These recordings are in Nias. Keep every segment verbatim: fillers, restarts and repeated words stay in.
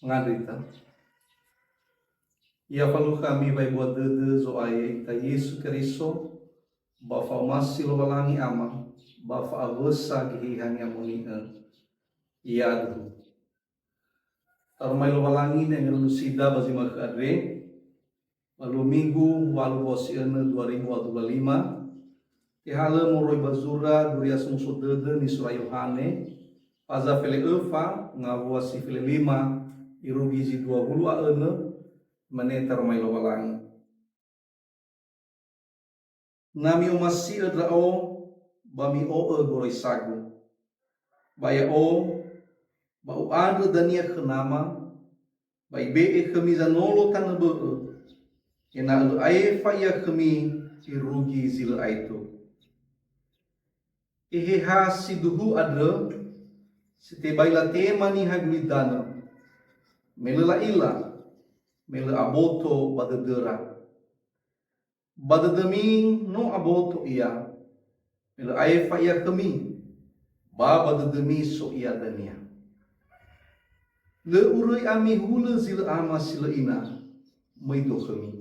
Mangandrö ita. Ya falukha ami wa'ebua dödö Zo'aya ita Yesu Keriso, ba fa'omasi Lowalangi Ama, ba fa'awösa Geheha Ni'amoni'ö. Ya'aduhu. Taroma Lowalangi ni'angerunusida ba zi ma'ökhö andre, ba luo Minggu, walu wa'o si önö dua ribu dua puluh lima, tehalö moroi ba zura Duria Somuso Dödö nisura Yohane, faza fele öfa ngawua si fele lima, irugi zi dua wulu a önö, mane taroma Lowalangi. Na mi'omasi'ö ndra'o, ba mi'o'ö goroisagu. Ba ya'o, ba u'andrö dania khö Nama, ba ibe'e khömi zanolo tanö bö'ö, ena'ö lö aefa ia khömi irugi zi lö aetu. Eheha si duhu andrö, si tebai latema niha gulidanö, me lö la'ila, me lö aboto ba dödöra. Ba dödömi no aboto ia, me lö aefa ia khömi, ba ba dödömi so ia dania. Lö uröi ami hulö zi lö ama si lö ina, möido khömi.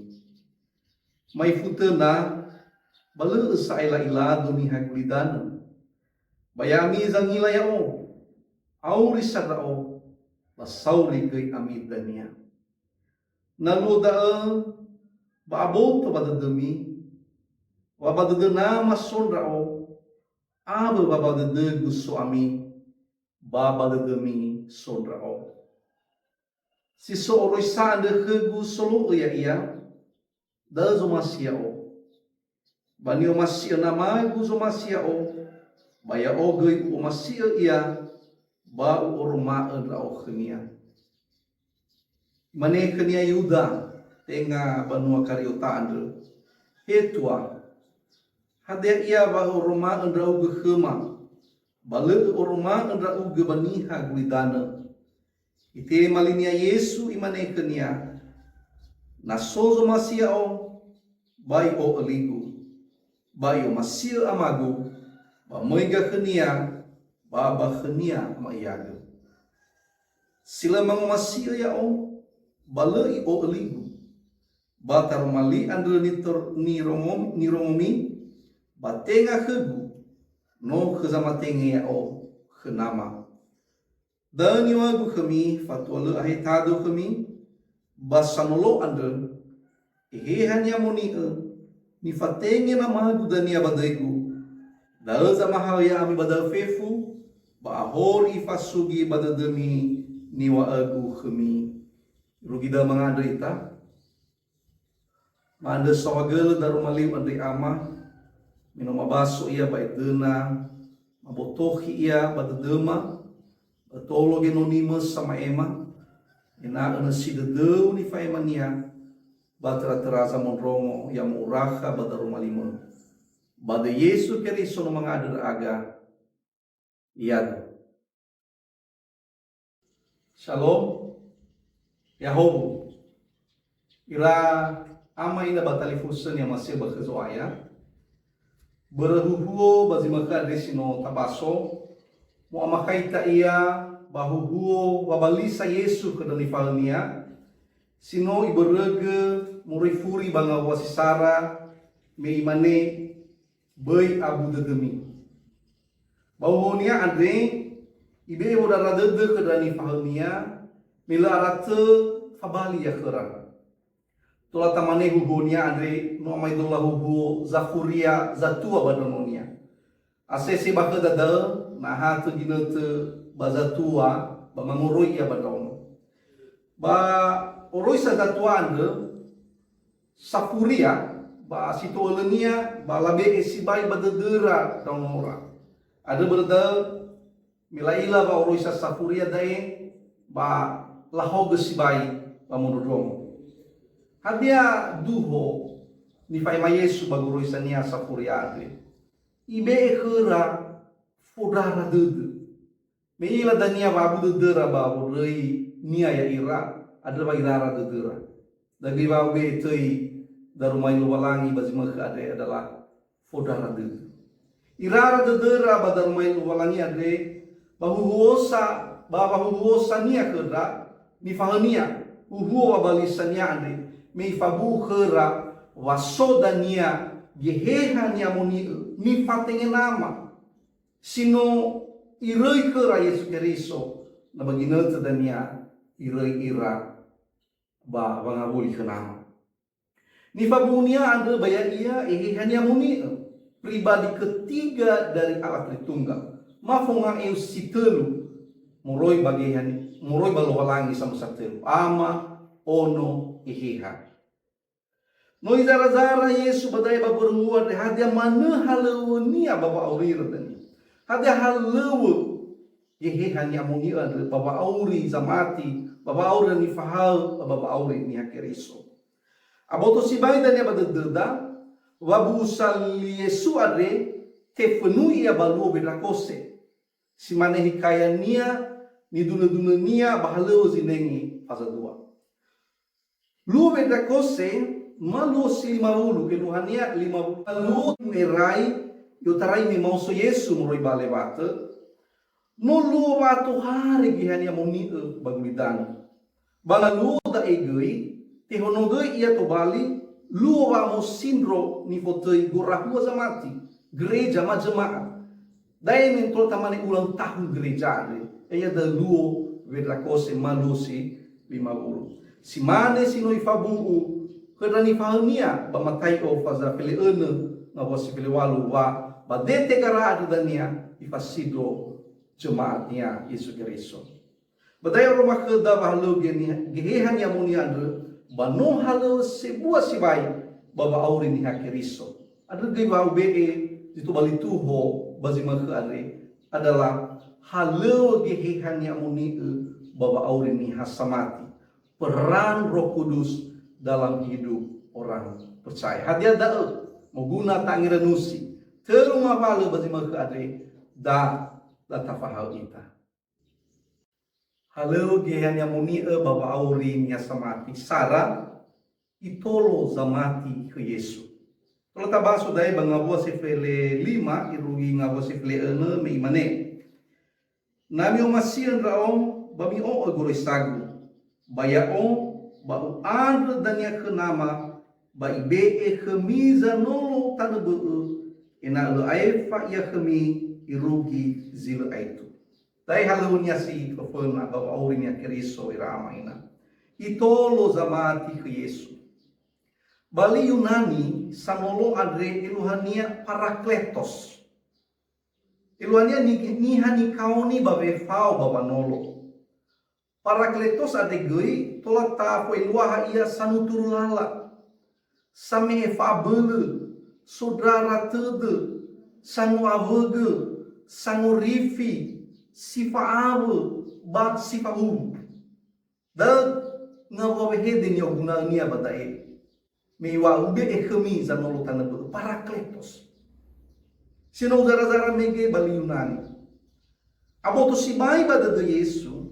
Ma'ifu töna, ba lö'ö sa'ae la'ilado niha gulidanö. Ba ya'ami zangila ya'o, auri sa ndra'o, ba sauri göi ami dania. Na luo da'ö, ba aboto ba dödömi, wa ba dödö Nama so ndra'o, awö wa ba dödögu so ami, ba ba dödömi so ndra'o. Si so oroisa andrö khögu solo'ö ya'ia, da'ö zomasi ya'o. Ba ni'omasi'ö Namagu zomasi ya'o, ba ya'o göi u'omasi'ö ia, ba u'oroma'ö ndra'o khönia. Imane khönia Yuda, tenga banua Kariota andrö, "He Tua, hadia ia wa ö'oroma'ö ndra'ugö khöma, ba lö ö'oroma'ö ndra'ugö ba niha gulidanö?" Itema linia Yesu, imane khönia, "Na so zomasi ya'o, ba i'o'ö ligu, ba i'omasi'ö Amagu, ba möiga khönia, ba ba khönia ma'iagö. Si lö mangomasi'ö ya'o, ba lö i'o'ö ligu. Ba taroma li andrö nitor-, nirongo-, nirongomi, ba tenga khögu, no khö zamatenge ya'o khö Nama. Da'ö niŵa'ögu khömi, fatua lö ahetado khömi, ba sanolo andrö, Eheha Ni'amoni'ö, nifatenge Namagu dania ba döigu, da'ö zamahaö ya'ami ba da'ö fefu, ba ahori ifasugi ba dödömi niŵa'ögu khömi." Irugi da'ö mangandrö ita. Ma'andrö saohagölö daroma liu andre Ama, me no mabaso ia ba edöna, mabotokhi ia ba dödöma, ba tolo genonimö sama'ema, ena'ö nösi dödöu nifa'emania, ba töra-töra zamondrongo ya mo'urakha ba daroma limö. Ba döi Yesu Keriso no mangandrö ndra'aga. Ya'aduhu. Shalom. Ya'ahowu. Ira ama ina ba talifusö ni'omasi'ö ba khö Zo'aya. Börö huhuo ba zi ma'ökhö andre si no tabaso, mo'amakhaita ia ba huhuo wabalisa Yesu khö ndra nifahaö-Nia, si no Ibörögö moroi furi ba ngawua si sara, me Imane, "Böi abu dödömi." Ba huhuo-Nia andre, Ibe'e wondrara dödö khö ndra nifahaö-Nia, me lö ara tö fabali ia khöra. Tola tamane huhuo-Nia andre, no amaedola huhuo zafuria zatua ba ndraono-Nia. Asese ba khöda da'ö, na ahatö ginötö ba zatua, ba mangoroi ia ba ndraono. Ba oroisa zatua andrö, safuria, ba si to'ölönia, ba labe'e sibai ba dödöra ndraonora. Andrö börö da'ö, me la'ila wa oroisa safuria da'e, ba lahaogö sibai wamondrondrongo. Hadia duho nifa'ema Yesu ba goroisa-Nia safuria andre? Ibe'e khöra fondrara dödö. Me i'ila dania wa abu dödöra ba wondröi-Nia ya'ira, andrö wa irara dödöra. Da'ö göi wa ube'e töi daromali Lowalangi ba zi ma'ökhö andre adalah fondrara dödö. Irara dödöra ba daromali Lowalangi andre, ba huhuosa, ba wahuhuosa-Nia khöndra, Nifahaö-Nia, uhuo wa ba lisania andre, me Ifabu'u khöra wa so dania Geheha ni'amoni'ö, nifatenge Nama, si no Iröi khöra Yesu Keriso, na ba ginötö dania Iröi ira ba wangawuli khö Nama. Nifabu'u-Nia andrö ba Ya'ia Eheha ni'amoni'ö, pribadi ketiga dari Allah Tritunggal, ma fonga'eu si tölu moroi ba Geheha ni-, moroi ba Lowalangi samösa tölu, Ama, Ono, Eheha. No Izara-zara Yesu ba da'e ba mbörö ngawua andre, hadia manö halöŵö-Nia ba wa'aurira dania? Hadia halöŵö Geheha ni'amoni'ö andrö ba wa'auri zamati, ba wa'auri nifahaö, ba, ba wa'auri Niha Keriso? Aboto sibai dania ba dödöda, wawuwusa li Yesu andre tefönui Ia ba luo wendrakose. Si mane hikayania, nidunö-dunönia ba halöŵö zinenge faza dua. Luo wendrakose, ma luo si lima wulu, eluahania lima wulu. Luo mu'erai, i'otarai me maoso Yesu moroi ba lewatö, no luo wa'atohare Geheha ni'amoni'ö ba gulidanö. Ba na luo da'e göi, tehonogöi ia tobali, luo wa'amosindro nifotöi gorahua zamati, gereja ma jema'a. Da'e me tola tamane ulang tahun gereja andre, ya'ia da'ö luo wendrakose ma luo si lima wulu. Si mane si no Ifabu'u khö ndra nifahaö-Nia ba Matai'o faza fele önö ngawua si fele walu wa ba dete gara andrö dania Ifasindro jemaat-Nia Yesu Keriso. Ba da'e oroma khöda wa halöŵö Geheha ni'amoni'ö andrö, ba no halöŵö sebua sibai ba wa'auri Niha Keriso. Andrö göi wa ube'e zi tobali tuho ba zi ma'ökhö andre, adalah halöŵö Geheha ni'amoni'ö ba wa'auri niha samati. Peran Roh Kudus dalam hidup orang percaya. Hadia da'ö? Moguna ta'angeranusi. Tölu ngawalö ba zi ma'ökhö andre, da, da tafahaö ita. Halöŵö Geheha ni'amoni'ö ba wa'auri niha samati. Sara, itolo zamati khö Yesu. Tola tabaso da'e ba ngawua si fele lima irugi ngawua si fele önö me imane, "Na mi'omasi'ö ndra'o, ba mi'o'ö goroisagu. Ba ya'o, ba u'andrö dania khö Nama, ba ibe'e khömi zanolo tanö bö'ö, ena'ö lö aefa ia khömi irugi zi lö aetu." Da'e halöŵönia si föföna ba wa'auri Niha Keriso, ira ama ina. Itolo zamati khö Yesu. Ba li Yunani, sanolo andre eluahania Parakletos. Eluahania ni-, niha nikaoni ba wefao ba wanolo. Parakletos andre göi tola tafoeluaha ia sanuturu lala, same'e fa'abölö, sondrara tödö, sango'awögö, sangorifi, si fa'awö, ba si fahulu. Da'ö ngawua wehede ni'oguna'önia ba da'e. Me iŵa'ö, "Ube'e khömi zanolo tanö bö'ö," Parakletos. Si no uzara-zara mege ba li Yunani. Aboto sibai ba dödö Yesu,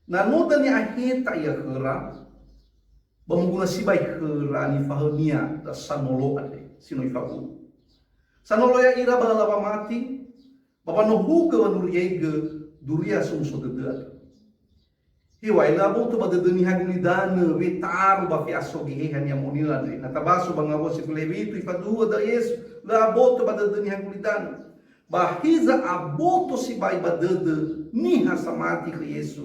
na no dania aheta ia khöra, ba moguna sibai khöra nifahaö-Nia ndra sanolo andre, si no Ifabu'u. Sanolo ya'ira ba lala wamati, ba wanohugö wanuriaigö duria somuso dödö andrö. Heŵa'ae lö aboto ba dödö niha gulidanö weta'aru ba fe'aso Geheha ni'amoni'ö andre, na tabaso ba ngawua si fele witu ifadua da'ö Yesu, lö aboto ba dödö niha gulidanö. Ba hiza aboto sibai ba dödö niha samati khö Yesu,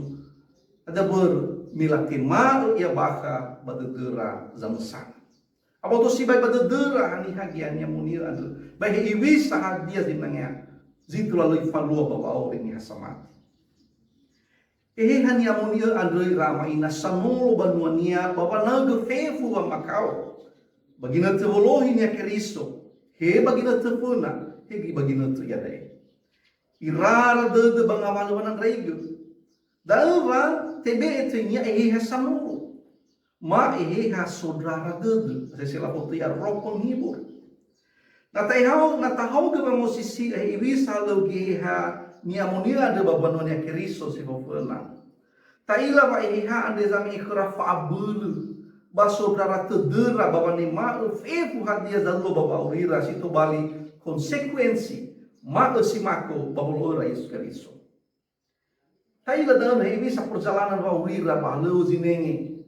hadia börö, me latema'ö ia bakha ba dödöra zamösana. Aboto sibai ba dödöra haniha Geheha ni'amoni'ö andrö, ba hewisa hadia zinangea, zi tola lö ifalua ba wa'auri niha samati. Eheha ni'amoni'ö andrö, ira ama ina, sanolo banuania ba wanaögö fefu wamakao. Ba ginötö wolohi Niha Keriso, he ba ginötö föna, he gi-, ba ginötö iada'e. Irara dödö ba ngawalö wanandraigö. Da'ö wa tebe'e töinia eheha sanolo. Ma eheha sondrara dödö, sese lafotöi a roh penghibur. Na ta'ehao-, na tahaogö wamosisi'ö hewisa halöŵö Geheha ni'amoni'ö andrö ba mbanua Niha Keriso si föföna. Ta'ila wa eheha andre zame'e khöra fa'abölö ba sondrara tödöra ba wanema'ö fefu hadia zalua ba wa'aurira si tobali konsekuensi ma'ö si mako ba wolo'öra Yesu Keriso. Ta'ila da'ö na hewisa perjalanan wa'aurira ba halöŵö zinenge.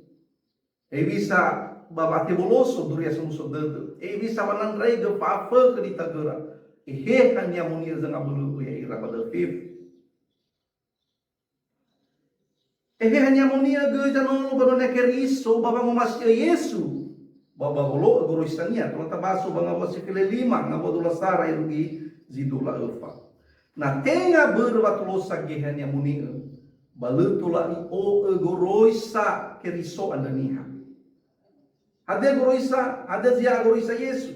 Hewisa ba wa'atewoloso duria somuso dödö. Hewisa wanandraigö fa'afökhö nitagöra. Eheha ni'amoni'ö zangabölö'ö ya'ira ba da'ö fefu. Eheha ni'amoni'ö göi zanolo ba Nono Keriso ba wangomasi'ö Yesu ba, ba wolo'ö goroisa-Nia, tola tabaso ba ngawua si fele lima, ngawua dua lasara irugi zi dua la'öfa. Na tenga börö wa tolosa geheha ni'amoni'ö, ba lö tola i'o'ö goroisa Keriso andrö niha. Hadia goroisa, hadia zi ya'a goroisa Yesu?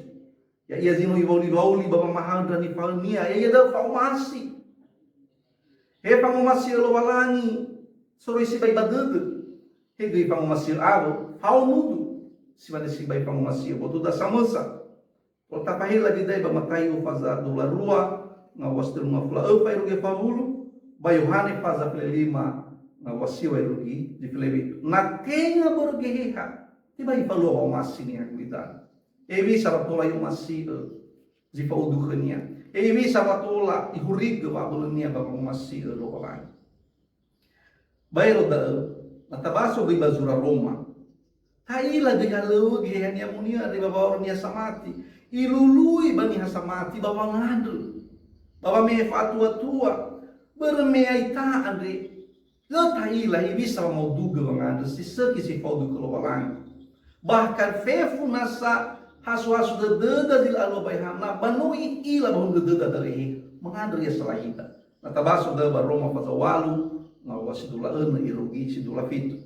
Ya'ia zi no iwauli-wauli ba wamahaö ndra nifahaö-Nia, ya'ia da'ö fa'omasi. He fangomasi'ö Lowalangi soroi sibai ba dödö. He göi fangomasi'ö awö, fao nudu. Siwane sibai fangomasi'ö boto da samösa. Tola tafahela göi da'e ba Mataio faza dua wulu a rua, ngawua si tölu ngafulu a öfa irugi fawulu, ba Yohane faza fele lima, ngawua siŵa irugi zi fele fitu. Na tenga börö geheha, tebai falua wa'omasi niha gulidanö. Hewisa wa tola i'omasi'ö zi fa'udu khönia. Hewisa wa tola ihurigö wa'abölönia ba wangomasi'ö Lowalangi. Baero da'ö, na tabaso göi ba zura Roma. Ta'ila göi halöŵö geheha ni'amoni'ö andre ba wa'auri niha samati. Ilului ba niha samati ba wangandrö, ba wame'e fa'atua-tua. Börö me ya'ita andre, lö ta'ila hewisa wamaudugö wangandrö si sökhi si faudu khö Lowalangi. Bahkan fefu nasa haso-haso dödöda zi lö alua ba Eheha, na ba no i'ila ba hulö dödöda da'ö Eheha, mangandrö ia salahida. Na tabaso da'ö ba Roma faza walu, ngawua si dua la'önö irugi si dua lafitu.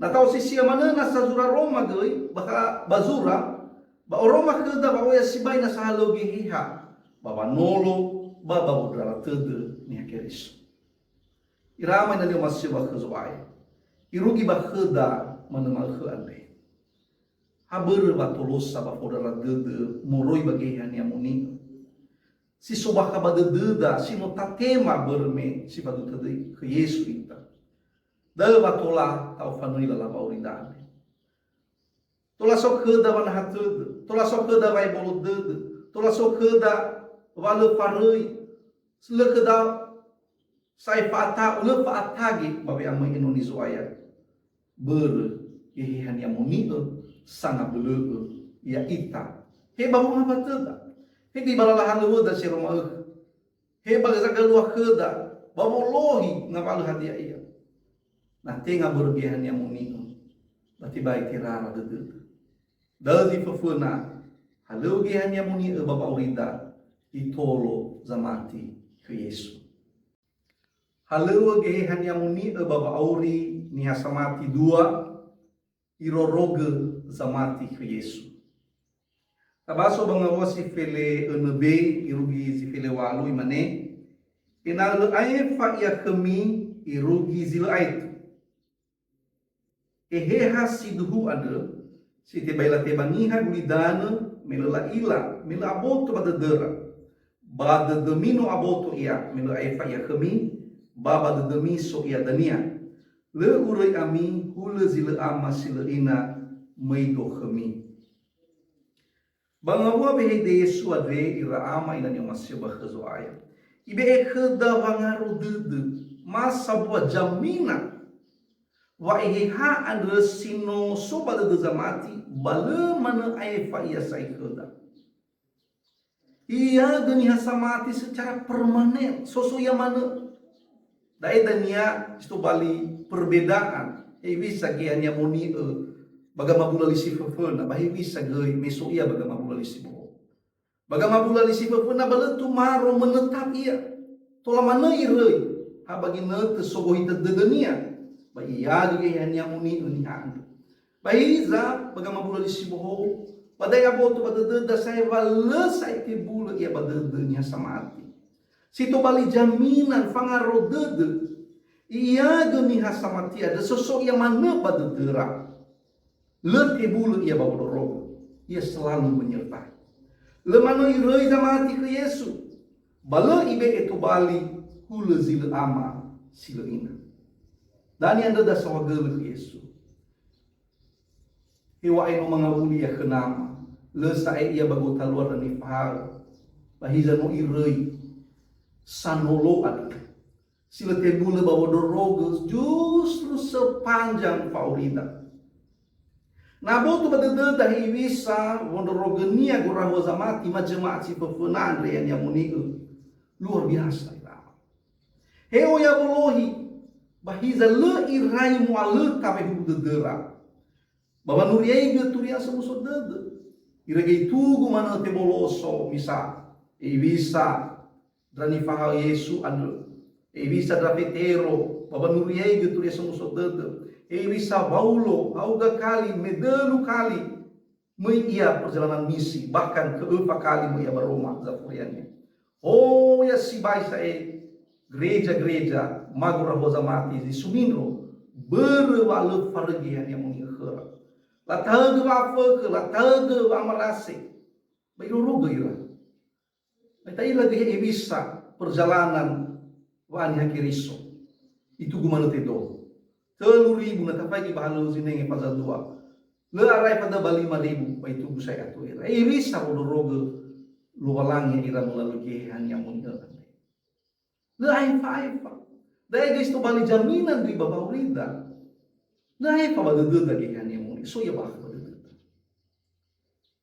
Na ta'osisi'ö manö nasa zura Roma göi, ba kha-, ba zura, ba oroma khöda wa'oya sibai nasa halöŵö geheha, ba wanolo, ba ba wundrara tödö niha Keriso. Ira ama ina ni'omasi'ö ba khö Zo'aya. Irugi ba khöda manö ma'ökhö andre. Ha börö wa tolosa ba fondrara dödö moroi ba geheha ni'amoni'ö. Si so bakha ba dödöda, si no tatema börö me si fadu tödö khö Yesu ita. Da'ö wa tola ta'ofanöi lala wa'aurida andre. Tola so khöda wanaha tödö, tola so khöda wa'ebolo dödö, tola so khöda wa lö faröi, lö khöda sa'ae fa'ata'u, lö fa'atage ba we'amöi enoni Zo'aya. Börö geheha ni'amoni'ö sangabölö'ö ya'ita. He ba wonga ba töda. He göi ba lala halöŵöda si ero ma'ökhö. He ba zagalua khöda, ba wolohi ngawalö hadia ia. Na tenga börö geheha ni'amoni'ö, ba tebai terara dödöda. Da'ö zi föföna, halöŵö geheha ni'amoni'ö ba wa'aurida, itolo zamati khö Yesu. Halöŵö geheha ni'amoni'ö ba wa'auri niha samati dua, irorogö zamati khö Yesu. Tabaso ba ngawua si fele önö B irugi zi fele walu imane, "Ena'ö lö aefa ia khömi irugi zi lö aetu." Eheha siduhu andrö, si tebai latema niha gulidanö me lö la'ila, me lö aboto ba dödöra. Ba dödömi no aboto ia, me lö aefa ia khömi, ba ba dödömi so ia dania. Lö uröi ami, hulö zi lö ama si lö ina möido khömi. Ba ngawua wehede Yesu andre ira ama ina ni'omasi'ö ba khö Zo'aya. Ibe'e khöda wangaro dödö, ma sambua zamina, wa Eheha andrö si no so ba dödö zamati, ba lö manö aefa ia sa'i khöda. Iagö niha samati secara permanen, so so ia manö. Da'e dania si tobali perbedaan, hewisa geheha ni'amoni'ö ba gamabula li si föföna, ba hewisa göi me so ia ba gamabula li si bohou. Ba gamabula li si föföna ba lö tumaro mönöta ia. Tola manö iröi, ha ba ginötö sogohi dödönia, ba iagö geheha ni'amoni'ö niha andrö. Ba hiza, ba gamabula li si bohou, ba da'e aboto ba dödöda sa'ae wa lö sa'ae tebulö ia ba dödö niha samati. Si tobali jaminan fangaro dödö, iagö niha samati andrö so so ia manö ba dödöra. Lö tebulö ia ba wondrorogö, ia selalu menyertai. Lö manö iröi zamati khö Yesu, ba lö ibe'e tobali hulö zi lö ama si lö ina. Dania andrö da saohagölö khö Yesu. Heŵa'ae no mangawuli ia khö Nama, lö sa'ae ia ba gotaluara nifahaö, ba hiza no iröi sanolo andrö. Si lö tebulö ba wondrorogö justru sepanjang fa'aurida. Na aboto ba dödöda hewisa wondrorogönia gorahua zamati ma jemaat si föföna andre ya'ia ni'amoni'ö, luar biasa ira. He oya wolohi, ba hiza lö irai mu'alöta wehulu dödöra. Ba wanuriaigö turia somuso dödö. Irege itugu manö teboloso misa, hewisa ndra nifahaö Yesu andrö. Hewisa ndra Fetero, ba wanuriaigö turia somuso dödö. Hewisa Waulo, ha'uga kali, medölu kali, möi ia perjalanan misi, bahkan ke'öfa kali möi ia ba Roma, zafuriania. Oya sibai sa'ae gereja-gereja ma gorahua zamati zi sumindro, börö wa lö faröi geheha ni'amoni'ö khöra. Lataögö wa'afökhö, lataögö wa'amarase. Ba irorogö ira. Ba ta'ila gö hewisa perjalanan wa'aniha Keriso. Itugu manö tedou. Tölu ribu na tafaigi ba halöŵö zinenge faza dua. Lö arai fada ba lima ribu, ba itugu sa'ae ato ira. Hewisa wondrorogö Lowalangi ira melalui geheha ni'amoni'ö andre. Lö aefa-aefa. Da'e göi si tobali jaminan döi ba wa'aurida. Lö aefa ba dödöda geheha ni'amoni'ö, so ia bakha ba dödöda.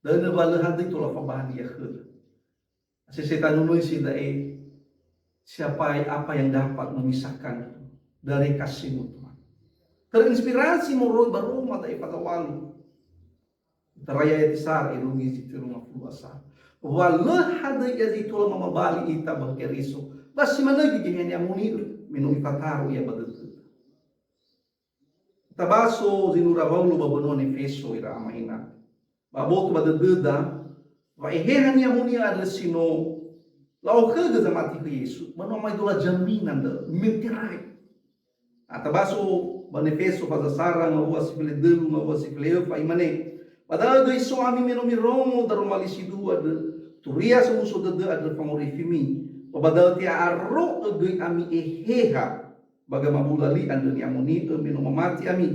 Da'ö wa lö hadöi tola fabali ia khöda. Sese tanö möi si da'e, siapa, apa yang dapat memisahkan dari kasihmu Tuhan. Terinspirasi moroi ba Roma da'e faza walu. Taraya ayat sara, irungi zi telunga puluh asa. Wa lö hadöi ia zi tola mamabali ita ba Keriso. Ba si manö göi geheha ni'amoni'ö, me no ifataru ia ba dödöda. Tabaso zinura Waulo ba banua Nefeso ira ama ina. Ba aboto ba dödöda, wa eheha ni'amoni'ö andrö si no la'okhögö zamati khö Yesu, ba no amaedola jaminan da'ö, meterai. Atabaso ba Nefeso faza sara ngawua si fele dölu ngawua si fele öfa imane, ba da'ö göi so ami me no mirongo daroma li si dua dö, turia somuso dödö andrö fangorifimi, ba ba da'ö te'a'aro'ö göi ami eheha ba gamabula li andrö ni'amoni'ö me no mamati ami.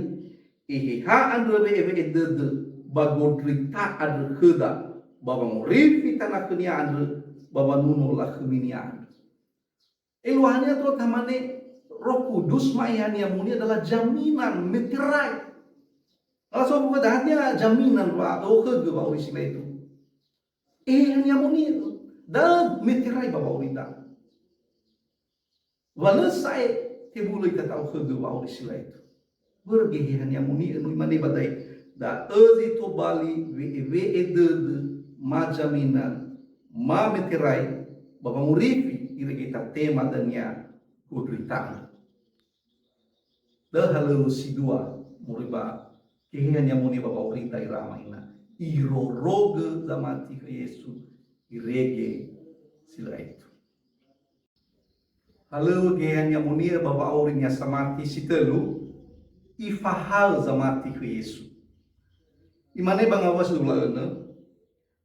Eheha andrö we'ewe'e dödö ba gondrita andrö khöda, ba wangorifi tana khönia andrö, ba wanuno lakhöminia andrö. Eluahania tola tamane Roh Kudus, ma eheha ni'amoni'ö adalah jaminan, meterai. Ala so buka dahatia jaminan wa okhögö wa'auri si laitu. Eheha ni'amoni'ö, da'ö meterai ba wa'aurida. Wa lö sa'ae tebulö ita ta'okhögö wa'auri si laitu. Börö geheha ni'amoni'ö no imane ba da'e, da'ö zi tobali we'ewe'e dödö, ma jaminan, ma meterai, ba wangorifi irege tatema dania gondrita. Da'ö halöŵö si dua moroi ba geheha ni'amoni'ö ba wa'aurida ira ama ina. Irorogö zamati khö Yesu, irege si lö aetu. Halöŵö geheha ni'amoni'ö ba wa'aurinia samati si tölu, ifahaö zamati khö Yesu. Imane ba ngawua si dua lö önö,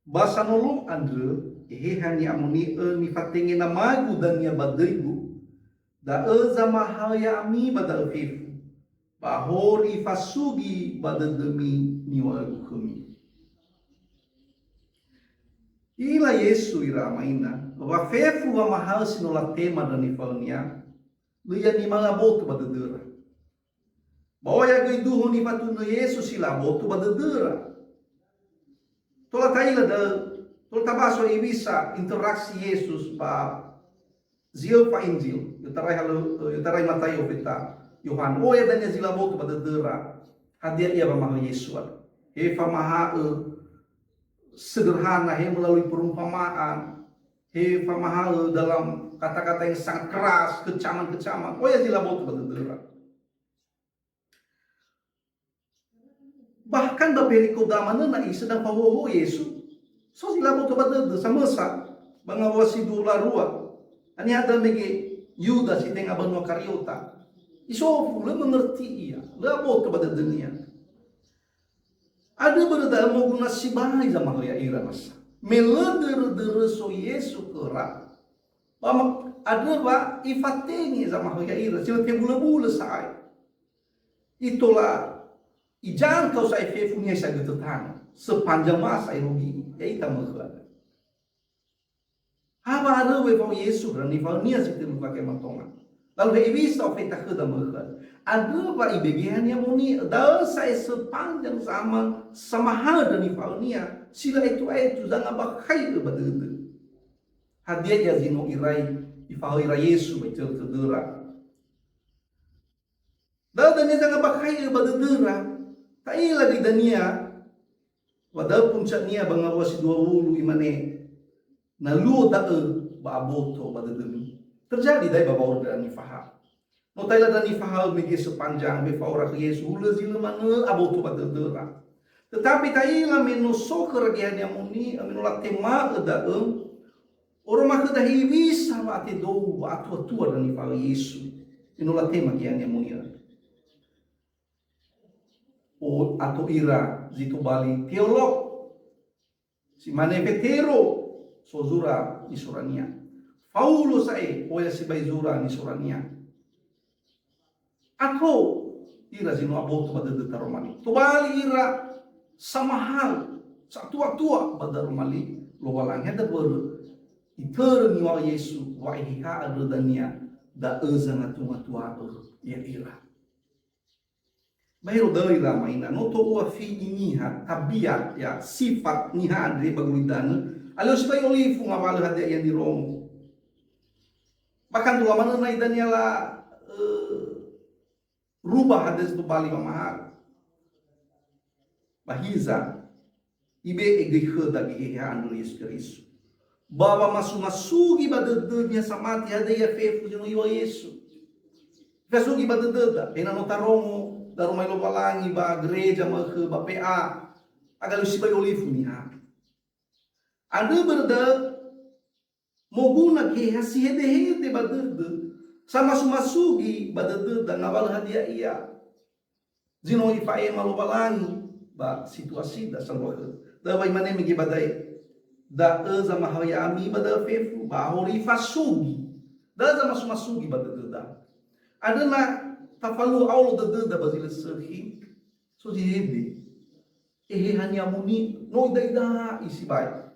ba sanolo andrö, eheha ni'amoni'ö nifatenge namagu dania ba döigu, da'ö zamahaö ya'ami ba da'ö fefu, ba horö ifasugi ba dödömi niŵa'ögu khömi. I'ila Yesu ira ama ina, wa fefu wamahaö si no latema ndra nifahaönia, lö ia nimaö aboto ba dödöra. Ba oya göi duhu nifatunö Yesu si lö aboto ba dödöra. Tola ta'ila da'ö, tola tabaso hewisa interaksi Yesus ba zi öfa Injil, i'otarai halö-, i'otarai Mataio, Luka, Yohane. Oya dania zi lö aboto ba dödöra, hadia ia wamahaö Yesu andrö. He famahaö sederhana, he melalui perumpamaan, he famahaö dalam kata-kata yang sangat keras, kecaman-kecaman. Oya zi lö aboto ba dödöra. Bahkan ba perikoda manö na sedang fahoho Yesu. So zi lö aboto ba dödö, samösa ba ngawua si dua larua. Haniha da'ö mege Yuda si tenga banua Kariota. Isofu, lö mengerti ia, lö aboto ba dödönia. Andrö börö da'ö moguna sibai zamahaö ya'ira nasa. Me lö dörö-dörö so Yesu khöra. Ba ma-, andrö wa ifatenge zamahaö ya'ira, si lö tebulö-bulö sa'ae. Itola ijangkau sa'ae fefu niha sagötö tanö. Sepanjang masa irugi, ya'ita mökhö andrö. Ha wa'aröu wefao Yesu ndra nifahaönia si tölu fake matonga. Lalu hewisa ofeta khöda ma'ökhö. Andrö wa ibe'e Geheha Ni'amoni'ö, da'ö sa'ae sepanjang zaman samahaö ndra nifahaö-Nia, si lö aetu-aetu zangabakhai'ö ba dödö. Hadia ia zi no irai, ifahaö ira Yesu ba itörö tödöra? Da'ö dania zangabakhai'ö ba dödöra, ta'ila göi dania, wa da'ö puncaknia ba ngawua si dua wulu, imane, "Na luo da'ö ba aboto ba dödömi." Terjadi da'e ba wa'aurö ndra nifahaö. No ta'ila ndra nifahaö mege sepanjang wefa'aura khö Yesu, hulö zi lö manö aboto ba dödöra. Tetapi ta'ila me no so khöra Geheha Ni'amoni'ö, me no latema'ö da'ö, oroma khöda hewisa wa'atedou, wa'atuatua ndra nifahaö Yesu, me no latema Geheha Ni'amoni'ö. O ato ira zi tobali teolog. Si mane Fetero, so zura nisorania. Faulo sa'ae, oya sibai zura nisorania. Ato ira zi no aboto ba dödö taroma li. Tobali ira samahaö, sa'atua-tua ba daroma li Lowalangi. Hadia mbörö? Itörö niŵa'ö Yesu wa Eheha andrö dania, da'ö zangatua-tua'ö ya'ira. Ba ero da'ö ira ama ina, no to'ua fi'i niha, tabiat, ya, sifat niha andre ba gulidanö, alio sibai olifu ngawalö hadia ia nirongo. Bahkan dua manö na i Daniela, eh, rubah hadia zi tobali wamahaö. Ba hiza, ibe'e göi khöda Geheha andrö Yesu Keriso. Ba wamasu-masugi ba dödö niha samati hadia ia fefu zi no iŵa'ö Yesu. Fasugi ba dödöda, ena'ö no tarongo daroma li Lowalangi ba gereja ma'ökhö ba P A, alio sibai olifu niha. Andrö mbörö da'ö, moguna Geheha si hedehede ba dödö, samasu-masugi ba dödöda ngawalö hadia ia zi no ifa'ema Lowalangi ba situasida sambua khöda. Da'ö wa imane mege ba da'e, "Da'ö zamahaö ya'ami ba da'ö fefu, ba ahori fasugi." Da'ö zamasu-masugi ba dödöda. Andrö na tafalua aolo dödöda ba zi lö sökhi, so zi hede. Eheha Ni'amoni'ö, no ida'ida'i sibai.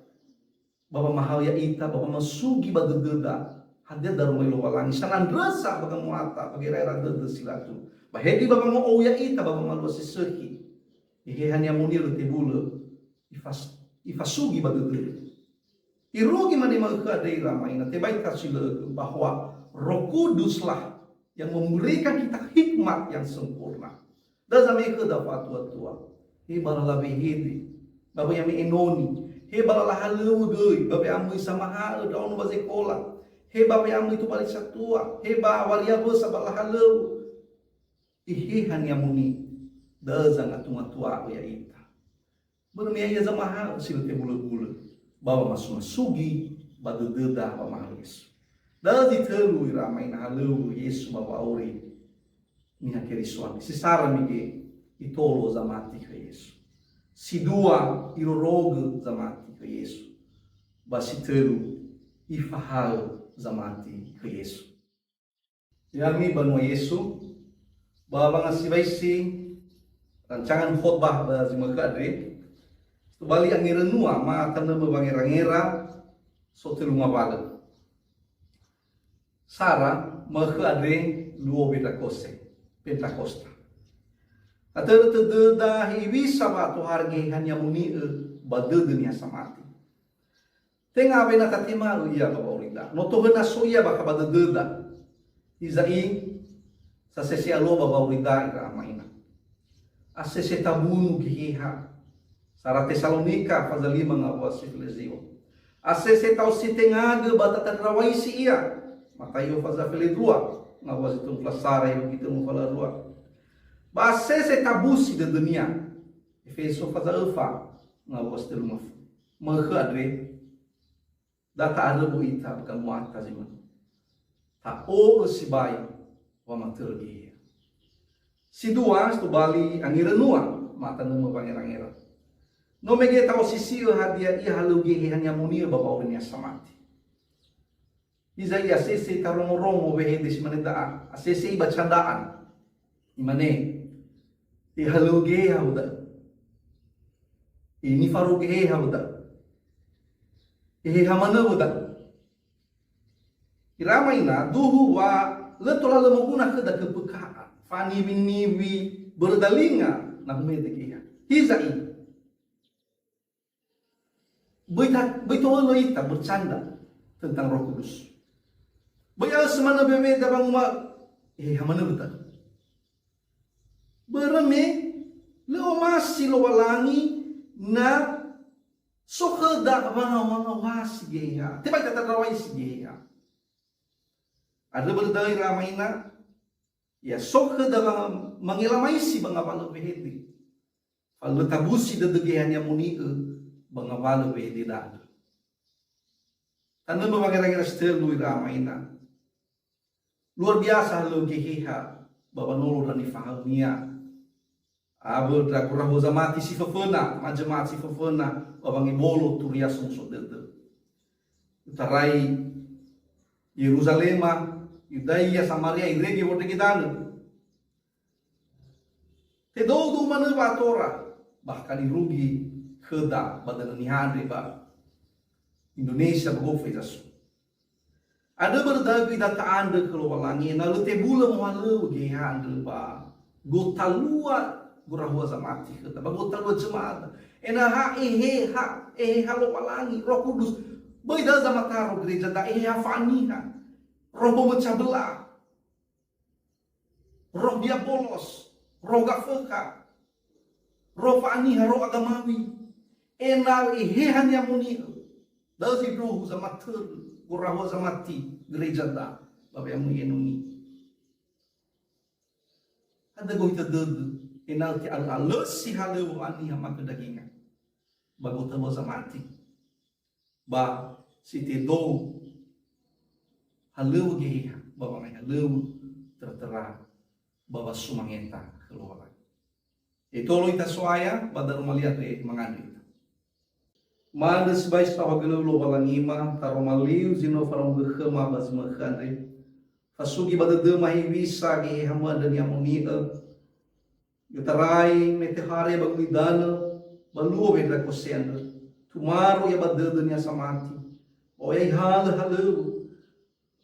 Ba wamahaö ya'ita, ba wamasugi ba dödöda, hadia daroma li Lowalangi, sanandrösa ba gamuata, ba gera'era dödö si latu. Ba hedi ba wango'ou ya'ita ba wamalua si sökhi. Eheha Ni'amoni'ö lö tebulö, ifas-, ifasugi ba dödöda. Irugi mane ma'ökhö andre ira ama ina, tebai tasilö'ögö bahwa Roh Kuduslah yang memberikan kita hikmat yang sempurna. Da'ö zame'e khöda fa'atua-tua. He ba lala wehede, ba we'amöi enoni. He ba lala halöŵö göi, ba we'amöi samahaö ndraono ba zekola. He ba we'amöi tobali satua. He ba waria wösa ba lahalöŵö. Eheha Ni'amoni'ö, da'ö zangatua-tua'ö ya'ita. Börö me ya'ia zamahaö si lö tebulö-bulö, ba wamasu-masugi ba dödöda wamahaö Yesu. Da'ö zi tölu ira ama ina halöŵö Yesu ba wa'auri niha Keriso andre. Si sara mege itolo zamati khö Yesu. Si dua irorogö zamati khö Yesu. Ba si tölu ifahaö zamati khö Yesu. Ya'ami banua Yesu, ba wangasiwaisi rancangan khotbah ba zi ma'ökhö andre, tobali angerönua ma tanömö wangera-ngera so tölu ngawalö. Sara ma'ökhö andre luo Pentakose, Pentakosta. Atörö tödöda hewisa wa'atohare Geheha Ni'amoni'ö ba dödö niha samati. Tenga awena tatema'ö ia ba wa'aurida. No tohöna so ia bakha ba dödöda. Hiza'i, sasese alo ba wa'aurida ira ama ina. Asese tabunu Geheha. Sara Tesalonika faza lima ngawua si felezio. Asese ta'ositengagö ba tatandra waisi ia. Mataio faza felendrua ngawua si tölu fala sara, Yogi tölu fala rua. Ba asese tabusi dödönia. Efeso faza öfa ngawua si tölu ngawua. Ma'ökhö andre, da ta'aröbu ita ba gamuata zi manö. Ta'o'ö sibai wamatörö Geheha. Si dua, si tobali angerönua ma tanömö wangera-ngera. No mege ta'osisi'ö hadia ia halöŵö Geheha Ni'amoni'ö ba wa'auri niha samati. Hiza'i asese tarongo-rongo wehede si mane da'a, asese ibacanda'an. Imane, "Ehalöŵö Geheha wö da'ö. E nifarou Geheha wö da'ö. Eheha manö wö da'ö." Ira ama ina, duhu wa Lö tola lö moguna khöda köpöka'a, faniwi-niwi, börö dalinga na humede geheha. Hiza'i. Böi ta-, böi tohölö ita bercanda tentang Roh Kudus. Böi aösö manö weweda wanguma, "Eh, ha manö ta." Börö me lö omasi Lowalangi na so khöda wanga-wangawasi geheha. Tebai tatandrawai si geheha. Andrö börö da'ö ira ama ina, ya so khöda wanga-, mangelamaisi ba ngawalö wehede. Fa lö tabusi dödö geheha ni'amoni'ö ba ngawalö wehede da'ö. Tanömö wangera-ngera si tölu ira ama ina. Luar biasa halöŵö geheha ba wanolo ndra nifahaönia. Awö ndra gurahua zamati si föföna, ma jemaat si föföna, ba wangebolo turia somuso dödö. Utarai Yeruzalema, Yudaya, Samaria, irege wondrege danö. Tedou-dou manö wa'atora, bahkan irugi khöda ba dödö niha andre ba Indonesia ba gofu eza so. Andrö börö da'ö göi da ta'andrö khö Lowalangi, ena'ö lö tebulö mohalöŵö geheha andrö ba gotalua gurahua zamati khöda, ba gotalua jemaat. Ena'ö ha eheha, eheha Lowalangi, Roh Kudus. Böi da'ö zamataro gereja da, eheha fa'aniha. Roh bömöca böla. Roh diabolos, roh gafökha, roh fa'aniha, roh agamawi, ena'ö eheha ni'amoni'ö. Da'ö zindruhu zamatörö, gorahua zamati gereja da, ba we'amöi enoni. Hadia gohitö dödö, ena'ö te'alö'alösi halöŵö wa'aniha makö daginga. Ba gotalua zamati. Ba si tedou halöŵö geheha, ba wangai halöŵö töra-töra, ba wasumangeta khö Lowalangi. Etolo ita So'aya, ba daroma li andre mangandrö ita. Ma'andrö sibai saohagölö Lowalangima, taroma liu zi no faraunggö khöma ba zi mökhö andre. Fasugi ba dödöma hewisa gehehamö andrö ni'amoni'ö, I'otarai me tohare ba gulidanö, ba luo wendrakose andrö. Tumaro ia ba dödö niha samati. Ba oya ihalö halöŵö.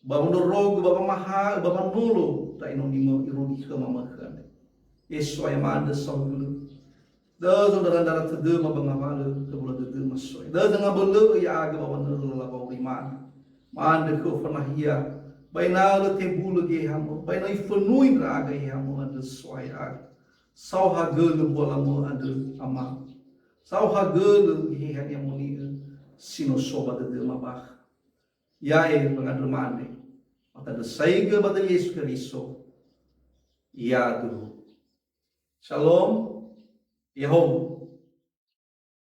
Ba wondrorogö, ba wamaha'ö, ba wanolo, ndra enonimö irugi khöma mökhö andre. E So'aya, ma'andrö saohagölö. Da'ö zondarandara tödöma ba ngawalö töbula dödöma So'aya. Da'ö zangabölö'ö ya'aga ba wanörö lala wa'aurima andre. Ma'andrö khöu fanahia, ba ena'ö lö tebulö gehehamö, ba ena'ö ifönui ndra'aga gehehamö andrö So'aya. Saohagölö mbualamö andrö, Ama. Saohagölö geheha ni'amoni'ö si no so ba dödöma bakha. Ya'e wangandröma andre. Ba tanösaigö ba döi Yesu Keriso. Ya'aduhu. Shalom. Ya'ahowu.